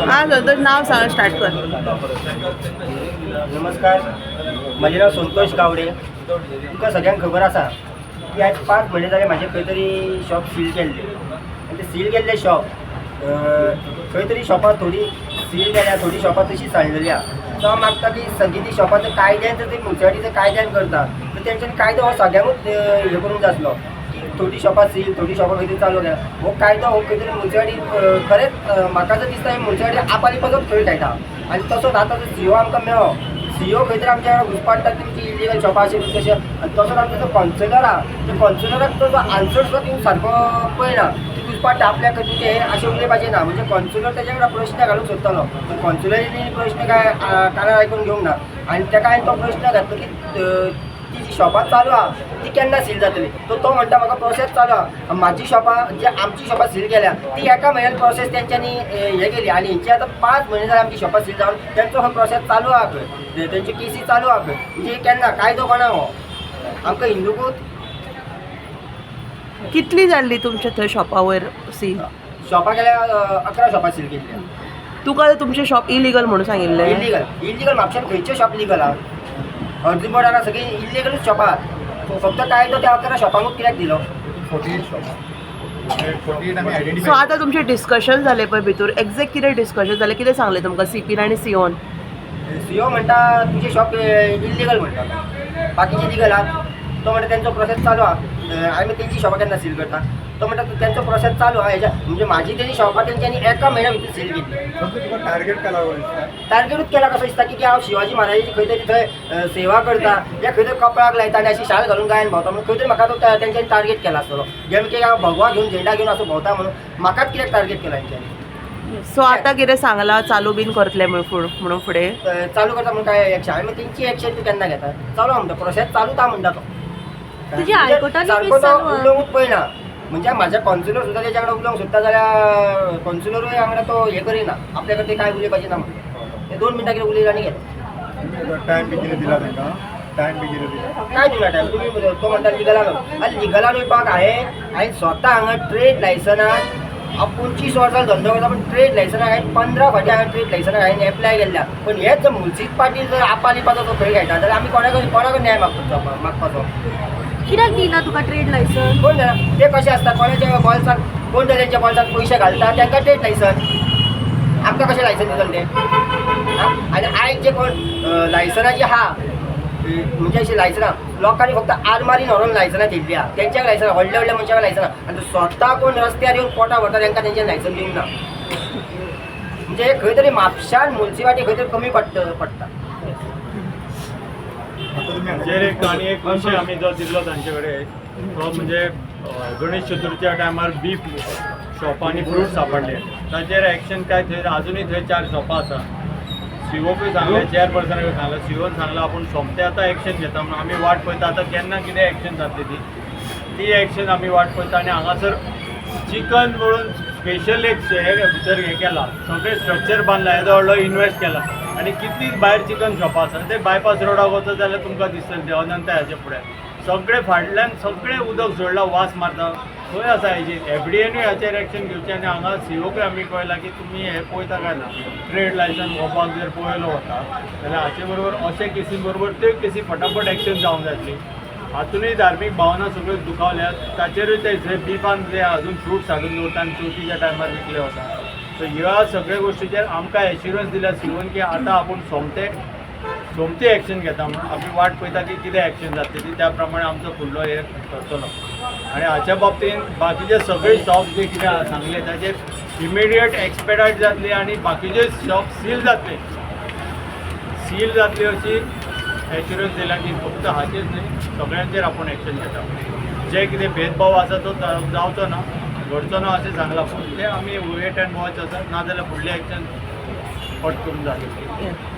हा संतोष, नाव सांग, स्टार्ट कर. नमस्कार, म्हजें नांव संतोष गावडे. तुमकां सगळ्यांक खबर आसा की आयज 5 म्हयने जाले म्हाजें खंय तरी शॉप सील केल्लें आनी तें सील केल्लें शॉप खंय तरी शॉपां थोडी सील केल्या, थोडी शॉपां तशीं सांडलेली आहा. सो हांव मागता की सगळीं ती शॉपां जर कायद्यान जर ती मुन्सिपालिटीच्या कायद्यान करता तर तेंच्यांनी कायदो हो सगळ्यांकूच हें करूंक जाय आसलो की थोडी शॉपां सील, थोडी शॉपां खंय तरी चालू केल्या. हो कायदो हो खंय तरी मुन्सिपालिटी खरेंच म्हाका जर दिसता, ही मुन्सिपालिटी आपालिपाचोच खेळ खेळटा. आनी तसोच आतां जो सीओ आमकां मेळ्ळो, सीओ खंय तरी आमच्या वांगडा घुसपाडटा, तुमची इलिगल शॉपां अशें तशें. आनी तसोच आमचो जो कॉन्सुलर आहा, त्या कॉन्सुलराक तो जो आन्सर सुद्दां दिवंक सारको पळयना. ती घुसपाडटा आपल्याक, तुजें हें अशें उलोवपाचें ना. म्हणजे कॉन्सुलर तेज्या वांगडा प्रश्न घालूंक सोदतालो, पूण कॉन्सुलरांनी प्रश्न काय कानार आयकून घेवंक ना. आनी तेका हांवें तो प्रश्न घातलो की ती जी शॉपां चालू आहा ती केन्ना सील जातली. तो तो म्हणटा, म्हाका प्रोसेस चालू आहा. म्हाजी शॉपां जे आमची शॉपां सील केल्या ती एका म्हयन्यान प्रोसेस तेंच्यांनी हें केली आनी हेंची आतां 5 म्हयने जाले आमची शॉपां सील जावन, तेंचो हो प्रोसेस चालू आहा खंय, तेंची केसी चालू आहा खंय. म्हणजे केन्ना कायदो कोणा हो आमकां हिंदूकूच? कितली जाल्ली तुमच्या थंय शॉपा वयर सील? शॉपां केल्या, 11 शॉपां सील केल्ली. तुका तुमचें शॉप इलिगल म्हणून सांगिल्लें? Illegal, illegal. म्हापश्यान खंयचें शॉप लिगल आहा? अर्जुन बोर्डार सगळीं इलिगलूच शॉपां आहात. फक्त कायदो त्या 11 शॉपांकूच कित्याक दिलो? 48 शॉप, 48 आमी सो आयडेंटिफाय. आतां तुमचें डिस्कशन जालें पळय भितर, एग्जॅक्ट कितें डिस्कशन जालें? कितें सांगलें तुमकां सीपीन आनी सीओन? सीओ म्हणटा, तुमचें शॉप इल्लिगल म्हणटा, बाकीचे लिगल आहात. तो म्हणटा, तेंचो प्रोसेस चालू आहा. आमी तेंची शॉपां केन्ना सील करता? तो म्हणटा, तेंचो प्रोसेस चालू आहा. हेच्या म्हणजे म्हाजी तेजी शॉपां तेंच्यांनी एका म्हयन्या भितर सील केली. समजा तुका टार्गेट केला वयर दिसता? टार्गेटूच केला कसो दिसता की हांव शिवाजी महाराजाची खंय तरी थंय सेवा करता या खंय तरी कपळाक लायता आनी अशी शाल घालून गायन भोंवता म्हणून खंय तरी म्हाका तो तेंच्यांनी टार्गेट केला आसतलो. जें की हांव भगवा घेवन, झेंडा घेवन असो भोंवता म्हणून म्हाकाच कित्याक टार्गेट केला हेंच्यांनी? सो आतां कितें सांगलां, चालू बीन करतले म्हणून फुडें? चालू करता म्हणून काय एक्शन? आनी मागीर तेंची एक्शन तूं केन्ना घेता? चालू आहा म्हणटा, प्रोसेस चालूच आहा म्हणटा तो. तुजी हायकोर्टान सारको केस तो चालू आहा. उलोवंकूच पळयना. म्हणजे म्हाज्या कॉन्सुलर सुद्दां तेच्या कडेन उलोवंक सोदता जाल्यार कॉन्सुलरूय वांगडा तो हें करिना, आपल्या कडेन ते काय उलोवपाचें ना म्हणटा. ते 2 मिनटां कितें उलयले आनी गेले. टायम बी कितें दिला तांकां? टायम बी कितें दिला? काय दिवना टायम तुमी? तो म्हणटा लिगलान, आनी लिगलान वयपाक हांवें स्वता हांगा ट्रेड लायसनाक हांव 25 वर्सां धंदो करता, पूण ट्रेड लायसनाक हांवें 15 फावटी हांवें ट्रेड लायसनाक हांवें एप्लाय केल्ल्या. पूण हेच जर मुन्सिपालिटी जर आपालिपाचो जो खेळ खेळटा जाल्यार आमी कोणाक कोणाक न्याय मागपाचो मागपाचो? कित्याक दिना तुका ट्रेड लायसन्स? कोण जाणा ते कशे आसता. कोणाच्या बॉल्सान, कोण तर तेंच्या बॉल्सान पयशे घालता, तांकां ट्रेड लायसन. आमकां कशें लायसन दितले ते? आनी आयज जे कोण लायसनां जी आहा, म्हणजे अशी लायसनां लोकांनी फक्त आरमारीन व्हरोन लायसनां दिल्ली आहा. तेंच्याक लायसनां, व्हडल्या व्हडल्या मनशांक लायसनां आनी स्वता कोण रस्त्यार येवन पोटां भरता तांकां तेंच्यान लायसन दिवंक ना. म्हणजे खंय तरी म्हापशान मुन्सिपालिटी खंय तरी कमी पडटा पडटा. आता तुमी हाचेर एक आनी एक विशय आमी जो दिल्लो तांचे कडेन, तो म्हणजे गणेश चतुर्थीच्या टायमार बीफ शॉपांनी फ्रूट सापडले, ताचेर एक्शन काय? थंय आजुनूय थंय चार शॉपां आसा. सीओकूय सांगलें, चेअरपर्सनाकूय सांगलें. सीओन सांगलां, आपूण सोमतें आतां एक्शन घेता म्हणून. आमी वाट पळयता आतां केन्ना कितें एक्शन जातली ती. ती एक्शन आमी वाट पळयता. आनी हांगासर चिकन म्हणून स्पेशल एक हे भितर हें केलां, सगळें स्ट्रक्चर बांदलां, येदो व्हडलो इनवेस्ट केला आनी कितली भायर चिकन शॉपां आसा. ते बायपास रोडाक वचत जाल्यार तुमकां दिसतलें, ते अनंत हाचे फुडें सगळे फाटल्यान सगळें उदक सोडलां, वास मारता. खंय आसा हेजी? एफडीएनूय हाचेर एक्शन घेवचें. आनी हांगा सीओकूय आमी कळयलां की तुमी हें पळयता काय ना, ट्रेड लायसन्स वोपाक जर पळयलो वता जाल्यार हाचे बरोबर अशे केसी बरोबर त्यो केसी फटाफट एक्शन जावंक जाय आसली. हातूनय धार्मीक भावना सगळ्यो दुखावल्यात. ताचेरूय ते जे बिफान जे अजून फ्रुट्स हाडून दवरता आनी चवथीच्या टायमार विकले वता. सो ह्या सगळ्या गोश्टीचेर आमकां एश्युरन्स दिल्या सीओन की आतां आपूण सोमते सोमती एक्शन घेता म्हणून. आमी वाट पळयता की कितें एक्शन जातली ती, त्या प्रमाणे आमचो फुडलो हे करतलो. आनी हाच्या बाबतीन बाकीचे सगळे शॉप जे कितें सांगले ताचेर इमिडिएट एक्सपेडायट जातली आनी बाकीचे शॉप सील जातले, सील जातली अशी एश्युरन्स दिला की फक्त हाचेच न्हय, सगळ्यांचेर आपूण एक्शन घेता. जे कितें भेदभाव आसा तो जावचो ना, घडचो ना अशें सांगलां. पूण ते आमी वेट अँड वॉच आसा, नाजाल्यार फुडलें एक्शन फट करून जातलें.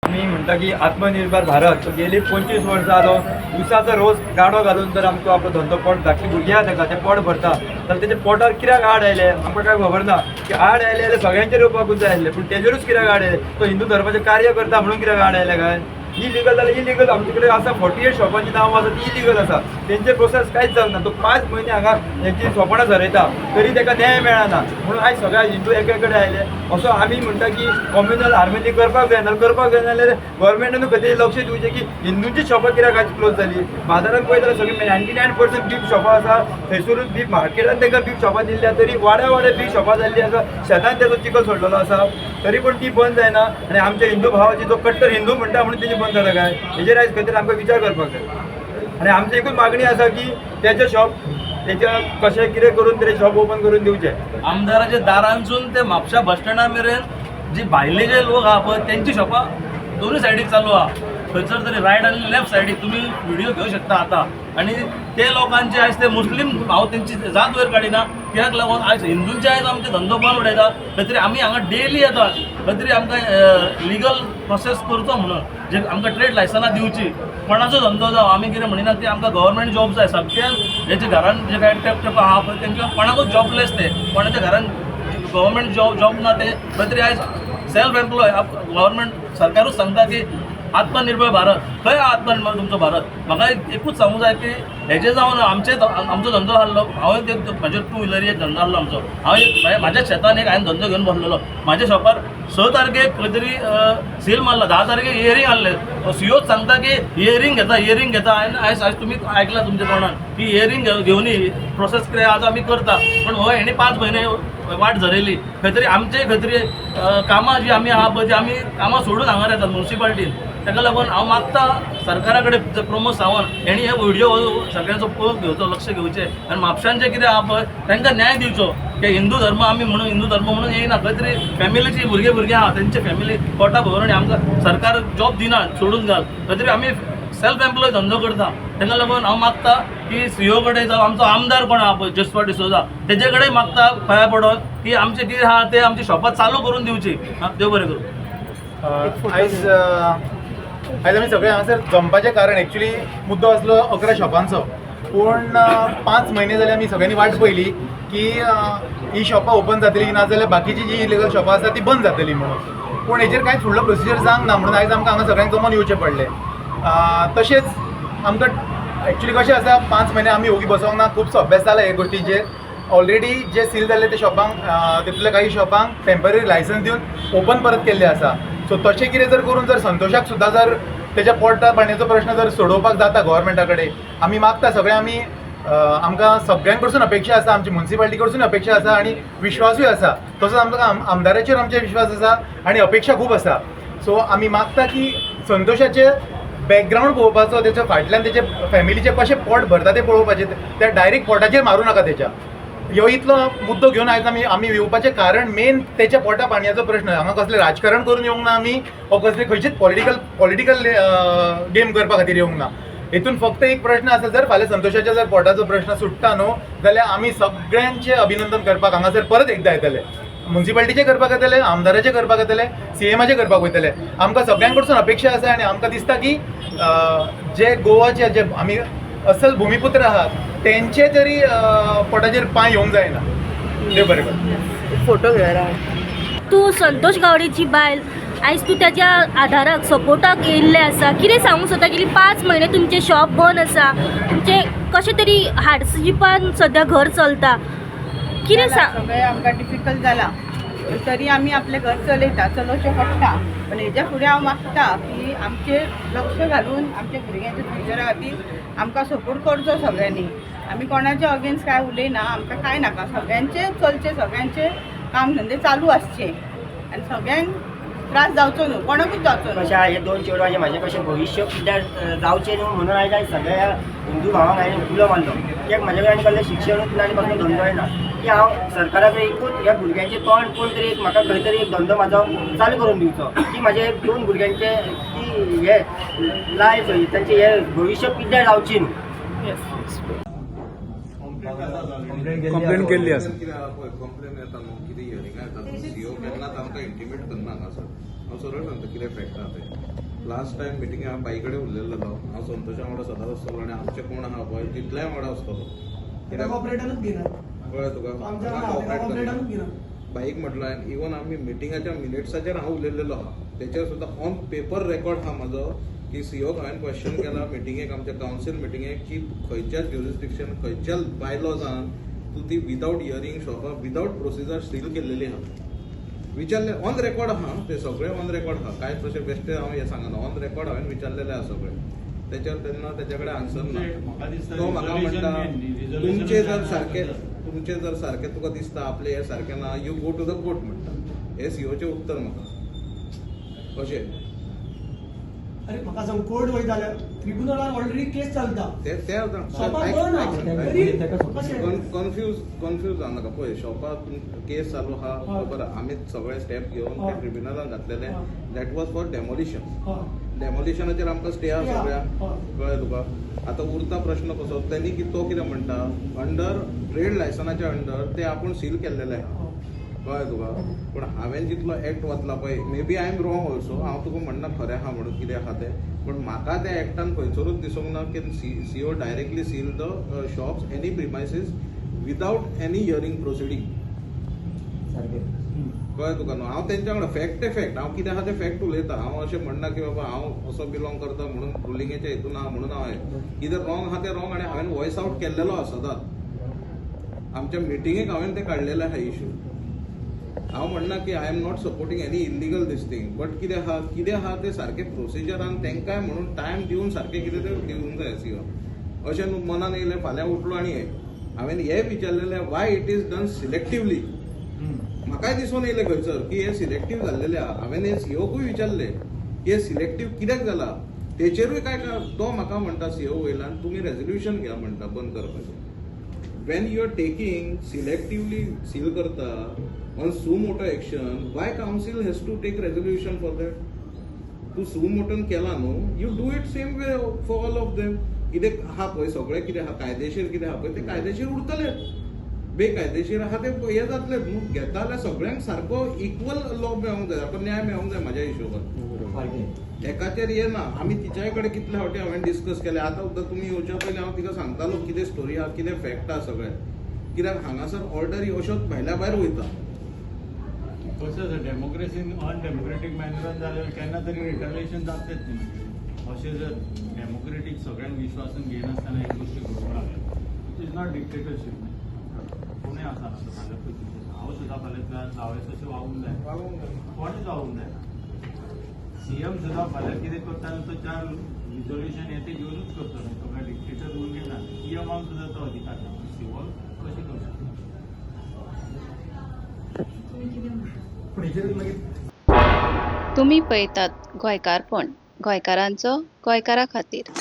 आमी म्हणटा की आत्मनिर्भर भारत. तो गेली 25 वर्सां तो उसाचो रोस गाडो घालून जर आमचो आपलो धंदो पोट, धाकटी भुरगीं आहा ताका, ते पोट भरता जाल्यार तेच्या पोटार कित्याक आड आयले, आमकां कांय खबर ना. की आड आयले जाल्यार सगळ्यांचेर येवपाकूच जाय आसलें, पूण तेजेरूच कित्याक आड आयले? तो हिंदू धर्माचें कार्य करता म्हणून कित्याक आड आयले काय? इलिगल जाल्यार इलिगल आमचे कडेन आसा 48 शॉपांची नांवां आसा ती इलिगल आसा, तेंचे प्रोसेस कांयच जावंक ना. तो 5 म्हयने हांगा हेची सोपणां झरयता तरी ताका न्याय मेळना. म्हणून आयज सगळ्या हिंदू एके कडेन आयले. असो आमी म्हणटा की कॉम्युनल हार्मनी करपाक जायना, करपाक जायना जाल्यार गव्हर्मेंटानूय खंय तरी लक्ष दिवचें की हिंदूंची शॉपां कित्याक आयज क्लोज जाली. बाजारान पळयत जाल्यार सगळीं 99% बीफ शॉपां आसा, थंयसरूच बीफ मार्केटान तांकां बीफ शॉपां दिल्ली आसा, तरी वाड्या वाड्या बीफ शॉपां जाल्लीं आसा, शेतान तेजो चिखल सोडलेलो आसा, तरी पूण ती बंद जायना. आनी आमच्या हिंदू भावाची जो कट्टर हिंदू म्हणटा म्हणून तेजी बंद जाता काय, हेजेर आयज खंय तरी आमकां विचार करपाक जाय. आनी आमची एकूच मागणी आसा की तेजें शॉप तेच्या कशें कितें करून तरी शॉप ओपन करून दिवचें. आमदाराच्या दारांसून ते म्हापशा बस स्टँडा मेरेन जी भायले जे लोक आहा पळय तेंची शॉपां दोनूय सायडीक चालू आहा, खंयसर तरी रायट आनी लेफ्ट सायडीक तुमी व्हिडिओ घेवं शकता आतां. आनी ते लोकांचे आयज ते मुस्लीम हांव तेंची जात वयर काडिना, कित्याक लागून आयज हिंदूंचे आयज आमचे धंदो बंद उडयता. खंय तरी आमी हांगा डेली येतात, खंय तरी आमकां लिगल प्रोसेस करचो म्हणून जे आमकां ट्रेड लायसनां दिवची. कोणाचो धंदो जावं आमी कितें म्हणिना की आमकां गव्हर्मेंट जॉब जाय. सगळ्या जेच्या घरान जे काय टेप आहा पळय तेंच्या कोणाकूच जॉबलेस, ते कोणाच्या घरान गव्हर्मेंट जॉब ना, ते खंय तरी आयज सेल्फ एम्प्लॉय. गव्हर्मेंट सरकारूच सांगता की आत्मनिर्भर भारत, खंय आत्मनिर्भर तुमचो भारत? म्हाका एकूच सांगूंक जाय की हेजें जावन आमचो धंदो आहलो. हांवें ते म्हजे टू व्हिलरी एक धंदो आहलो आमचो. हांव एक म्हाज्या शेतान एक हांवें धंदो घेवन बसलेलो. म्हाज्या शॉपार 6 तारखेक खंय तरी सील मारला, 10 तारखेक हियरींग आहलें. सीओच सांगता की हियरींग घेता, हियरींग घेता. आनी आयज आयज तुमी आयकलां तुमच्या तोंडान की हियरींग घेवनी प्रोसेस कितें आज आमी करता. पूण हो हेणी 5 म्हयने वाट झरयली. खंय तरी आमचे खंय तरी कामां जी आमी आहा पळय ती आमी कामां सोडून हांगा येतात मुन्सिपाल्टीन. ताका लागून हांव मागता सरकारा कडेन प्रमोद सावंत हेणी हे व्हिडिओ सगळ्यांचो पळोवन घेवचो, लक्ष घेवचें आनी म्हापशांचें कितें आहा पळय तांकां न्याय दिवचो. की हिंदू धर्म आमी म्हणून हिंदू धर्म म्हणून येयना, खंय तरी फॅमिलीची भुरगे भुरगे आहा तेंचे फॅमिली पोटा भरून आमकां सरकार जॉब दिना सोडून घाल. खंय तरी आमी सेल्फ एम्प्लॉय धंदो करता. ताका लागून हांव मागता की सीओ कडेन जावं आमचो आमदार कोण आहा पळय जसवा डिसोजा तेजे कडेन मागता पांया पडोन की आमचें कितें आहा तें आमची शॉपां चालू करून दिवची. देव बरें करूं. आयज आयज आमी सगळे हांगासर जमपाचें कारण एक्चुली मुद्दो आसलो 11 शॉपांचो, पूण 5 म्हयने जाले आमी सगळ्यांनी वाट पळयली की ही शॉपां ओपन जातली ना जाल्यार बाकीची जी इलिगल शॉपां आसा ती बंद जातली म्हणून. पूण हेजेर कांयच फुडलो प्रोसिजर जावंक ना म्हणून आयज आमकां हांगा सगळ्यांक जमोन येवचें पडलें. तशेंच आमकां एक्चुली कशें आसा 5 म्हयने आमी ओगी बसोंक ना, खुबसो अभ्यास जाला हे गोश्टीचेर. ऑलरेडी जे सील जाल्ले ते शॉपांक तितूंतल्या काही शॉपांक टेंपररी लायसन्स दिवन ओपन परत केल्ले आसा. सो तशें कितें जर करून जर संतोशाक सुद्दां जर तेच्या पोटा पाणयाचो प्रश्न जर सोडोवपाक जाता गव्हर्मेंटा कडेन, आमी मागता सगळे आमी आमकां सगळ्यां कडसून अपेक्षा आसा, आमची मुन्सिपालिटी कडसून अपेक्षा आसा आनी विश्वासूय आसा. तसोच आमकां आमदाराचेर आमचे विश्वास आसा आनी अपेक्षा खूब आसा. सो आमी मागता की संतोशाचे बॅकग्रावंड पळोवपाचो, तेच्या फाटल्यान तेचे फॅमिलीचें कशें पोट भरता तें पळोवपाचें, त्या डायरेक्ट पोटाचेर मारूं नाका तेच्या. ह्यो इतलो मुद्दो घेवन आयज आमी आमी येवपाचें कारण मेन तेच्या पोटा पाणयाचो प्रश्न. हांगा कसलें राजकारण करून येवंक ना आमी, वो कसले खंयचीच पॉलिटिकल गेम करपा खातीर येवंक ना. हितून फक्त एक प्रश्न आसा, जर फाल्यां संतोशाच्या जर पोटाचो प्रश्न सुट्टा न्हू जाल्यार आमी सगळ्यांचें अभिनंदन करपाक हांगासर परत एकदां येतले. मुन्सिपालिटीचें करपाक येतले, आमदाराचें करपाक येतले, सीएमाचें करपाक वयतले. आमकां सगळ्यां कडसून अपेक्षा आसा आनी आमकां दिसता की जे गोवाचे जे आमी असल भुमिपुत्र आहात तेंचे तरी पोटाचेर पांय येवंक जायना. देव बरें करूं. फोटो घेवया. तूं संतोष गावडेची बायल आयज तूं त्याच्या आधाराक सपोर्टाक येयल्लें आसा, कितें सांगूंक सोदता? गेली 5 म्हयने तुमचें शॉप बंद आसा, तुमचें कशें तरी हार्डशिपान सद्या घर चलता, कितें सांग? सगळें आमकां डिफिकल्ट जालां तरी आमी आपलें घर चलयता, चलोवचें पडटा. पण हेज्या फुडें हांव मागता की आमचेर लक्ष घालून आमच्या भुरग्यांच्या फ्युचरा खातीर आमकां सपोर्ट करचो सगळ्यांनी. आमी कोणाच्या अगेन्स्ट कांय उलयना, आमकां कांय नाका, सगळ्यांचे चलचें, सगळ्यांचे काम धंदे चालू आसचे आनी सगळ्यांक त्रास जावचो न्हू, कोणाकूच जावचो न्हू. कशें हे 2 चेडवांचें म्हाजें कशें भविश्य पिड्ड्यार जावचें न्हू म्हणून आयज सगळ्या हिंदू भावांक हांवें उलो मारलो. कित्याक म्हाजे कडेन आनी कसलें शिक्षणूच ना आनी कसलो धंदोय ना की हांव सरकारा कडेन एकूच ह्या भुरग्यांचें तोंड पळोवन तरी एक म्हाका खंय तरी एक धंदो म्हाजो चालू करून दिवचो की म्हाजे 2 भुरग्यांचे की हे लायफ तांचें हे भविश्य पिड्ड्यार जावचें न्हू. कंप्लेन केल्ली आसा. कंप्लेन येता न्हू, कितें हियरिंगा येता न्हू, सीओ केन्नाच आमकां इंटिमेट करना हांगासर. हांव सरळ सांगता कितें फॅक्ट आहा तें. लास्ट टायम मिटिंगे हांव बाई कडेन उलयल्लो, हांव संतोशा वांगडा सदांच आसतलो आनी आमचे कोण आहा पळय तितल्याय वांगडा आसतलो. कळ्ळें तुका? कॉपरेट करना बाईक म्हटलं हांवें. इवन आमी मिटिंगाच्या मिनिट्साचेर हांव उलयलेलो आहा, तेचेर सुद्दां ऑन पेपर रेकॉर्ड आहा म्हाजो की सीओक हांवें क्वेश्चन केला मिटिंगेक, आमच्या कावन्सील मिटिंगेक, की खंयच्याच ज्युरिस्डिक्शन, खंयच्याच बायलॉजान तूं ती विदावट हियरींग शॉपां विदावट प्रोसिजर सील केल्लेली आहा. विचारले ऑन रेकॉर्ड आहा, ते सगळे ऑन रेकॉर्ड आहा, कांय तशें बेश्टें हांव हें सांगना, ऑन रेकॉर्ड हांवें विचारलेलें आहा सगळें. तेच्यार तेन्ना तेच्या कडेन आन्सर ना. म्हाका दिसता तो म्हाका resolution म्हणटा resolution तुमचें जर जायना. सारकें, तुमचें जर सारकें तुका दिसता आपलें हें सारकें ना, you go to the court म्हणटा. हें सीओचें उत्तर म्हाका अशें. अरे म्हाका सांग, कोर्ट वयता जाल्यार ट्रिब्युनलान ऑलरेडी केस चलता. ते ते शॉपां बंद आहा तरी कशें? कन्फ्यूज जावं नाका. पळय, शॉपार केस चालू आहा, खबर आहा. आमी सगळे स्टेप घेवन ते ट्रिब्युनलान घातलेले, that was for demolition. डेमोलिशनाचेर आमकां स्टे आहा सगळ्यांक, कळ्ळें तुका? आतां उरता प्रश्न कसो, तेणी तो कितें म्हणटा, अंडर ट्रेड लायसनाच्या अंडर ते आपूण सील केल्लेले आहा, कळ्ळें तुका? पूण हांवें जितलो एक्ट वाचला पळय, maybe I am wrong also, हांव तुका म्हणना खरें आहा म्हणून कितें आहा तें, पूण म्हाका त्या एक्टान खंयसरूच दिसूंक ना की CO directly seal the shops any premises without any hearing proceeding, कळ्ळें तुका न्हू? हांव तेंच्या वांगडा फॅक्ट ते फॅक्ट, हांव कितें आहा तें फॅक्ट उलयता. हांव अशें म्हणना की बाबा हांव असो बिलोंग करता म्हणून रुलिंगेच्या हितून आहा म्हणून हांव हें कितें रॉंग आहा तें रॉंग, आनी हांवें वॉयस आवट केल्लेलो आहा सदांच. आमच्या मिटिंगेक हांवें तें काडलेलें आहा इशू. हांव म्हणना की I am not supporting any illegal this thing, but कितें आहा, कितें आहा तें सारकें प्रोसिजरान तेंकांय म्हणून टायम दिवन सारकें कितें तें दिवंक जाय सीओ. अशें न्हू मनान येयलें फाल्यां उठलो आनी हें हांवें हें विचारलेलें, why it is done selectively. म्हाकाय दिसून येयलें खंयसर की हें सिलेक्टीव जाल्लेलें आहा. हांवें हें सीओकूय विचारलें की हें सिलेक्टीव कित्याक जालां, तेचेरूय काय तो म्हाका म्हणटा सीओ वयल्यान तुमी रेजोल्युशन घ्या म्हणटा बंद करपाचें. When you are taking selectively seal करता on suo motu action, why council has to take resolution for that? तूं सू मोटोन केला न्हू, you do it same way for all of them. कितें आहा पळय सगळें कितें आहा कायदेशीर, कितें आहा पळय तें कायदेशीर उरतलें, बेकायदेशीर आहा तें हें जातलें न्हू. घेता जाल्यार सगळ्यांक सारको इक्वल लॉ मेळोंक जाय, सारको न्याय मेळोंक जाय म्हाज्या हिशोबान. एकाचेर ये ना. आमी तिच्याय कडेन कितले फावटी हांवें डिस्कस केलें. आतां सुद्दां तुमी येवच्या पयलीं हांव तिका सांगतालो कितें स्टोरी आहा, कितें फॅक्ट आहा सगळें, कित्याक हांगासर ऑर्डर अश्योच भायल्या भायर वयता. कसं आसा डेमोक्रेसीन अनडेमोक्रेटीक मॅनरान जाल्यार केन्ना तरी रिटर्लेशन जातलेच न्ही मागीर. अशें जर डेमोक्रेटीक सगळ्यांक विश्वासान घेयनासतना एक गोश्टी घडोवंक लागले, it is not dictatorship न्ही. कोणूय आसा आतां फाल्यां पयलीं हांव सुद्दां फाल्यां हांवें तशें वागूंक जायना, कोणेच वागूंक जायना. सीएम सुद्दां फाल्यां कितें करता तो चार रिजोल्युशन हें तें घेवनूच करतलो न्ही, तो काय डिक्टेटर रूल घेना. सीएमाक सुद्दां तो अधिकार ना, सीओ कशें करूं शकता? तुमी पळयतात गोंयकारपण, गोंयकारांचो गोंयकारा खातीर.